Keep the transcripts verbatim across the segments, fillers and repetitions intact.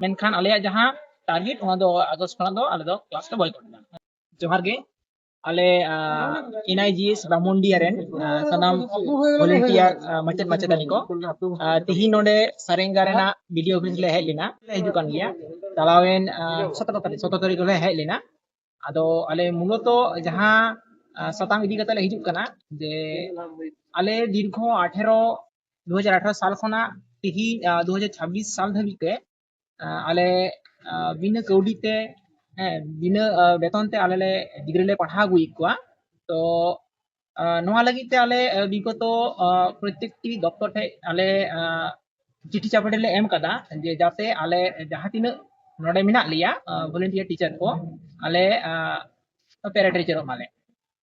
ᱢᱮᱱᱠᱷᱟᱱ ᱟᱞᱮᱭᱟᱜ ᱡᱟᱦᱟᱸ ᱴᱟᱨᱜᱮᱴ, ᱚᱱᱟ ᱫᱚ ᱟᱜᱚᱥᱴ ᱠᱷᱚᱱᱟᱜ ᱫᱚ ᱟᱞᱮ ᱫᱚ ᱠᱞᱟᱥ ᱞᱮ ᱵᱚᱭᱠᱚᱴ ᱮᱫᱟ᱾ ᱡᱚᱦᱟᱨ ᱜᱮ᱾ ᱟᱞᱮ ᱮᱱ ᱟᱭ ᱡᱤ ᱮᱥ ᱵᱨᱟᱦᱢᱚᱱᱰᱤᱭᱟ ᱨᱮᱱ ᱥᱟᱱᱟᱢ ᱵᱷᱚᱞᱮᱱᱴᱤᱭᱟᱨ ᱢᱟᱪᱮᱫ ᱢᱟᱪᱮᱛᱟᱹᱱᱤ ᱠᱚ, ᱛᱤᱦᱤᱧ ᱱᱚᱰᱮ ᱥᱟᱨᱮᱝᱜᱟ ᱨᱮᱱᱟᱜ ᱵᱤ ᱰᱤ ᱚ ᱚᱯᱷᱤᱥ ᱞᱮ ᱦᱮᱡ ᱞᱮᱱᱟ᱾ ᱞᱮ ᱦᱤᱡᱩᱜ ᱠᱟᱱ ᱜᱮᱭᱟ᱾ ᱪᱟᱞᱟᱣᱮᱱ ᱥᱚᱛᱨᱚ ᱛᱟᱹᱨᱤᱠᱷ, ᱥᱚᱛᱨᱚ ᱛᱟᱹᱨᱤᱠᱷ ᱞᱮ ᱦᱮᱡ ᱞᱮᱱᱟ᱾ ᱟᱫᱚ ᱟᱞᱮ ᱢᱩᱞᱚᱛᱚ ᱡᱟᱦᱟᱸ ᱥᱟᱛᱟᱢ ᱤᱫᱤ ᱠᱟᱛᱮ ᱞᱮ ᱦᱤᱡᱩᱜ ᱠᱟᱱᱟ, ᱡᱮ ᱟᱞᱮ ᱫᱤᱨᱜᱷᱚ ᱟᱴᱷᱮᱨᱚ ᱫᱩ ᱦᱟᱡᱟᱨ ᱟᱴᱷᱮᱨᱚ ᱥᱟᱞ ᱠᱷᱚᱱᱟᱜ ᱛᱤᱦᱤᱧ ᱫᱩ ᱦᱟᱡᱟᱨ ᱪᱷᱟᱵᱵᱤᱥ ᱥᱟᱞ ᱫᱷᱟᱹᱵᱤᱡ ᱛᱮ ᱟᱞᱮ ᱵᱤᱱᱟᱹ ᱠᱟᱹᱣᱰᱤ ᱛᱮ, ᱦᱮᱸ, ᱵᱤᱱᱟᱹ ᱵᱮᱛᱚᱱ ᱛᱮ ᱟᱞᱮ ᱞᱮ ᱜᱤᱫᱽᱨᱟᱹ ᱞᱮ ᱯᱟᱲᱦᱟᱣ ᱟᱹᱜᱩᱭᱮᱫ ᱠᱚᱣᱟ᱾ ᱛᱚ ᱱᱚᱣᱟ ᱞᱟᱹᱜᱤᱫ ᱛᱮ ᱟᱞᱮ ᱵᱤᱜᱚᱛᱚ ᱯᱨᱚᱛᱮᱠᱴᱤ ᱫᱚᱯᱛᱚᱨ ᱴᱷᱮᱱ ᱟᱞᱮ ᱪᱤᱴᱷᱤ ᱪᱟᱯᱟᱴᱷᱤ ᱞᱮ ᱮᱢ ᱠᱟᱫᱟ, ᱡᱮ ᱡᱟᱛᱮ ᱟᱞᱮ ᱡᱟᱦᱟᱸ ᱛᱤᱱᱟᱹᱜ ᱱᱚᱰᱮ ᱢᱮᱱᱟᱜ ᱞᱮᱭᱟ ᱵᱷᱚᱞᱮᱱᱴᱤᱭᱟᱨ ᱴᱤᱪᱟᱨ ᱠᱚ, ᱟᱞᱮ ᱯᱮᱨᱮ ᱴᱤᱪᱟᱨᱚᱜ ᱢᱟᱞᱮ᱾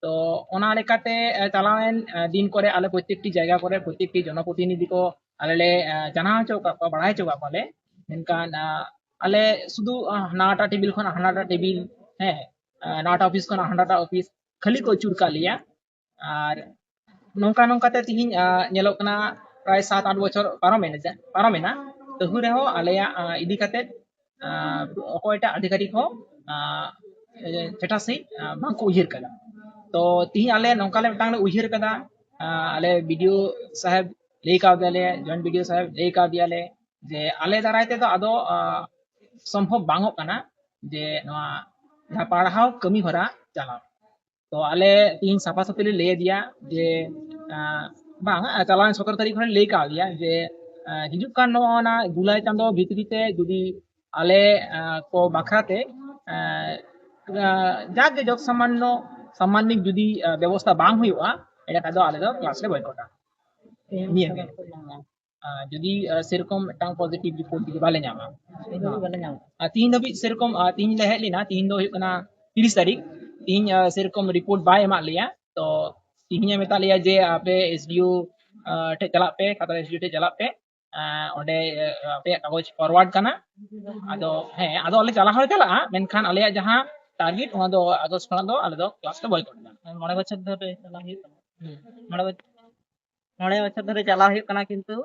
ᱛᱚ ᱚᱱᱟ ᱞᱮᱠᱟᱛᱮ ᱪᱟᱞᱟᱣᱮᱱ ᱫᱤᱱ ᱠᱚᱨᱮ ᱟᱞᱮ ᱯᱨᱚᱛᱮᱠᱴᱤ ᱡᱟᱭᱜᱟ ᱠᱚᱨᱮ ᱯᱨᱚᱛᱮᱠᱴᱤ ᱡᱚᱱᱚᱯᱨᱚᱛᱤᱱᱤᱫᱷᱤ ᱠᱚ ᱟᱞᱮ ᱞᱮ ᱡᱟᱱᱟᱣ ᱦᱚᱪᱚ ᱟᱠᱟᱫ ᱠᱚᱣᱟ, ᱵᱟᱲᱟᱭ ᱦᱚᱪᱚ ᱟᱠᱟᱫ ᱠᱚᱣᱟᱞᱮ᱾ ᱢᱮᱱᱠᱷᱟᱱ ᱟᱞᱮ ᱥᱩᱫᱷᱩ ᱱᱟᱣᱟᱴᱟᱜ ᱴᱮᱵᱤᱞ ᱠᱷᱚᱱ ᱦᱟᱱᱟᱴᱟᱜ ᱴᱮᱵᱤᱞ, ᱦᱮᱸ, ᱱᱟᱣᱟᱴᱟᱜ ᱚᱯᱷᱤᱥ ᱠᱷᱚᱱ ᱦᱟᱱᱟᱴᱟᱜ ᱚᱯᱷᱤᱥ ᱠᱷᱟᱹᱞᱤ ᱠᱚ ᱟᱹᱪᱩᱨ ᱠᱟᱜ ᱞᱮᱭᱟ᱾ ᱟᱨ ᱱᱚᱝᱠᱟ ᱱᱚᱝᱠᱟᱛᱮ ᱛᱤᱦᱤᱧ ᱧᱮᱞᱚᱜ ᱠᱟᱱᱟ, ᱯᱨᱟᱭ ᱥᱟᱛ ᱟᱴ ᱵᱚᱪᱷᱚᱨ ᱯᱟᱨᱚᱢᱮᱱᱟ, ᱯᱟᱨᱚᱢᱮᱱᱟ᱾ ᱛᱟᱹᱦᱩ ᱨᱮᱦᱚᱸ ᱟᱞᱮᱭᱟᱜ ᱤᱫᱤ ᱠᱟᱛᱮ ᱚᱠᱚᱭᱴᱟᱜ ᱟᱫᱷᱤᱠᱟᱨᱤᱠ ᱦᱚᱸ ᱪᱮᱴᱷᱟ ᱥᱟᱺᱦᱤᱡ ᱵᱟᱝᱠᱚ ᱩᱭᱦᱟᱹᱨ ᱠᱟᱫᱟ᱾ ᱛᱚ ᱛᱤᱦᱤᱧ ᱟᱞᱮ ᱱᱚᱝᱠᱟ ᱞᱮ ᱢᱤᱫᱴᱟᱝ ᱞᱮ ᱩᱭᱦᱟᱹᱨ ᱠᱟᱫᱟ, ᱟᱞᱮ ᱵᱤ ᱰᱤ ᱳ ᱥᱟᱦᱮᱵ ᱞᱟᱹᱭ ᱠᱟᱣᱫᱮᱭᱟᱞᱮ, ᱡᱚᱭᱮᱱᱴ ᱵᱤ ᱰᱤ ᱳ ᱥᱟᱦᱮᱵ ᱞᱟᱹᱭ ᱠᱟᱣᱫᱮᱭᱟᱞᱮ, ᱡᱮ ᱟᱞᱮ ᱫᱟᱨᱟᱭ ᱛᱮᱫᱚ ᱟᱫᱚ ᱥᱚᱢᱵᱷᱚᱵ ᱵᱟᱝᱚᱜ ᱠᱟᱱᱟ ᱡᱮ ᱱᱚᱣᱟ ᱡᱟᱦᱟᱸ ᱯᱟᱲᱦᱟᱣ ᱠᱟᱹᱢᱤ ᱦᱚᱨᱟ ᱪᱟᱞᱟᱣ᱾ ᱛᱚ ᱟᱞᱮ ᱛᱤᱦᱤᱧ ᱥᱟᱯᱷᱟ ᱥᱟᱹᱯᱷᱤ ᱞᱮ ᱞᱟᱹᱭ ᱟᱫᱮᱭᱟ ᱡᱮ ᱵᱟᱝ, ᱪᱟᱞᱟᱣᱮᱱ ᱥᱚᱛᱨᱚ ᱛᱟᱹᱨᱤᱠᱷ ᱨᱮ ᱞᱟᱹᱭ ᱠᱟᱜ ᱞᱮᱭᱟ ᱡᱮ ᱦᱤᱡᱩᱜ ᱠᱟᱱ ᱱᱚᱜᱼᱚ ᱱᱟ ᱡᱩᱞᱟᱭ ᱪᱟᱸᱫᱚ ᱵᱷᱤᱛᱨᱤ ᱛᱮ ᱡᱩᱫᱤ ᱟᱞᱮ ᱠᱚ ᱵᱟᱠᱷᱨᱟ ᱛᱮ ᱡᱟᱜᱮ ᱡᱚᱛ ᱥᱟᱢᱟᱱᱱᱚ ᱥᱟᱢᱟᱱᱱᱤᱠ ᱡᱩᱫᱤ ᱵᱮᱵᱚᱥᱛᱷᱟ ᱵᱟᱝ ᱦᱩᱭᱩᱜᱼᱟ, ᱮᱸᱰᱮᱠᱷᱟᱱ ᱫᱚ ᱟᱞᱮ ᱫᱚ ᱠᱞᱟᱥ ᱞᱮ ᱵᱚᱭᱠᱚᱴᱟ᱾ ᱱᱤᱭᱟᱹ ᱜᱮ᱾ ᱡᱩᱫᱤ ᱥᱮᱨᱚᱠᱚᱢ ᱢᱤᱫᱴᱟᱝ ᱯᱚᱡᱤᱴᱤᱵᱷ ᱨᱤᱯᱳᱨᱴ ᱡᱩᱫᱤ ᱵᱟᱞᱮ ᱧᱟᱢᱟ᱾ ᱛᱤᱦᱤᱧ ᱫᱷᱟᱹᱵᱤᱡ ᱵᱟᱞᱮ ᱧᱟᱢᱟ᱾ ᱟᱨ ᱛᱤᱦᱤᱧ ᱫᱷᱟᱹᱵᱤᱡ ᱥᱮᱨᱚᱠᱚᱢ, ᱟᱨ ᱛᱤᱦᱤᱧ ᱞᱮ ᱦᱮᱡ ᱞᱮᱱᱟ, ᱛᱤᱦᱤᱧ ᱫᱚ ᱦᱩᱭᱩᱜ ᱠᱟᱱᱟ ᱛᱤᱨᱤᱥ ᱛᱟᱹᱨᱤᱠᱷ᱾ ᱛᱤᱦᱤᱧ ᱥᱮᱨᱚᱠᱚᱢ ᱨᱤᱯᱳᱨᱴ ᱵᱟᱭ ᱮᱢᱟᱜ ᱞᱮᱭᱟ᱾ ᱛᱚ ᱛᱤᱦᱤᱧᱮ ᱢᱮᱛᱟᱜ ᱞᱮᱭᱟ ᱡᱮ ᱟᱯᱮ ᱮᱥ ᱰᱤ ᱳ ᱴᱷᱮᱡ ᱪᱟᱞᱟᱜ ᱯᱮ, ᱠᱷᱟᱛᱲᱟ ᱮᱥ ᱰᱤ ᱳ ᱴᱷᱮᱡ ᱪᱟᱞᱟᱜ ᱯᱮ, ᱚᱸᱰᱮ ᱟᱯᱮᱭᱟᱜ ᱠᱟᱜᱚᱡᱽ ᱯᱷᱚᱨᱣᱟᱨᱰ ᱠᱟᱱᱟ᱾ ᱟᱫᱚ ᱦᱮᱸ, ᱟᱫᱚ ᱟᱞᱮ ᱪᱟᱞᱟᱣ ᱦᱚᱸᱞᱮ ᱪᱟᱞᱟᱜᱼᱟ, ᱢᱮᱱᱠᱷᱟᱱ ᱟᱞᱮᱭᱟᱜ ᱡᱟᱦᱟᱸ ᱴᱟᱨᱜᱮᱴ, ᱚᱱᱟ ᱫᱚ ᱟᱜᱚᱥᱴ ᱠᱷᱚᱱᱟᱜ ᱫᱚ ᱟᱞᱮ ᱫᱚ ᱠᱞᱟᱥ ᱞᱮ ᱵᱚᱭᱠᱚᱴ ᱮᱫᱟ᱾ ᱢᱚᱬᱮ ᱵᱚᱪᱷᱚᱨ ᱫᱷᱚᱨᱮ ᱪᱟᱞᱟᱣ ᱦᱩᱭᱩᱜ ᱠᱟᱱᱟ᱾ ᱢᱚᱬᱮ ᱵᱚᱪᱷᱚᱨ ᱢᱚᱬᱮ ᱵᱚᱪᱷᱚᱨ ᱫᱷᱚᱨᱮ ᱪᱟᱞᱟᱣ ᱦᱩᱭᱩᱜ ᱠᱟᱱᱟ, ᱠᱤᱱᱛᱩ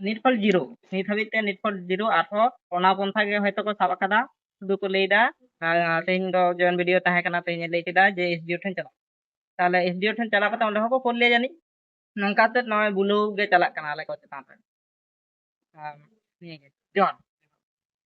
ᱱᱤᱴ ᱯᱷᱚᱞ ᱡᱤᱨᱳ, ᱱᱤᱛ ᱦᱟᱹᱵᱤᱡ ᱛᱮ ᱱᱤᱴ ᱯᱷᱚᱞ ᱡᱤᱨᱳ᱾ ᱟᱨᱦᱚᱸ ᱚᱱᱟ ᱯᱚᱱᱛᱷᱟ ᱜᱮ ᱦᱚᱭᱛᱳ ᱠᱚ ᱥᱟᱵ ᱟᱠᱟᱫᱟ, ᱥᱩᱫᱷᱩ ᱠᱚ ᱞᱟᱹᱭᱫᱟ, ᱟᱨ ᱛᱮᱦᱮᱧ ᱫᱚ ᱡᱚᱭᱮᱱ ᱵᱷᱤᱰᱤᱭᱳ ᱛᱟᱦᱮᱸ ᱠᱟᱱᱟ, ᱛᱮᱦᱮᱧ ᱞᱟᱹᱭ ᱠᱮᱫᱟ ᱡᱮ ᱮᱥ ᱰᱤ ᱳ ᱴᱷᱮᱱ ᱪᱟᱞᱟᱜ᱾ ᱛᱟᱦᱞᱮ ᱮᱥ ᱰᱤ ᱳ ᱴᱷᱮᱱ ᱪᱟᱞᱟᱣ ᱠᱟᱛᱮ ᱚᱸᱰᱮ ᱦᱚᱸᱠᱚ ᱠᱳᱞ ᱞᱮᱭᱟ ᱡᱟᱹᱱᱤᱡ᱾ ᱱᱚᱝᱠᱟ ᱛᱮ ᱱᱚᱜᱼᱚᱭ ᱵᱩᱞᱟᱹᱣ ᱜᱮ ᱪᱟᱞᱟᱜ ᱠᱟᱱᱟ ᱟᱞᱮ ᱠᱚ ᱪᱮᱛᱟᱱ ᱨᱮ᱾ ᱟᱨ ᱱᱤᱭᱟᱹ ᱜᱮ ᱡᱚᱦᱟᱨ᱾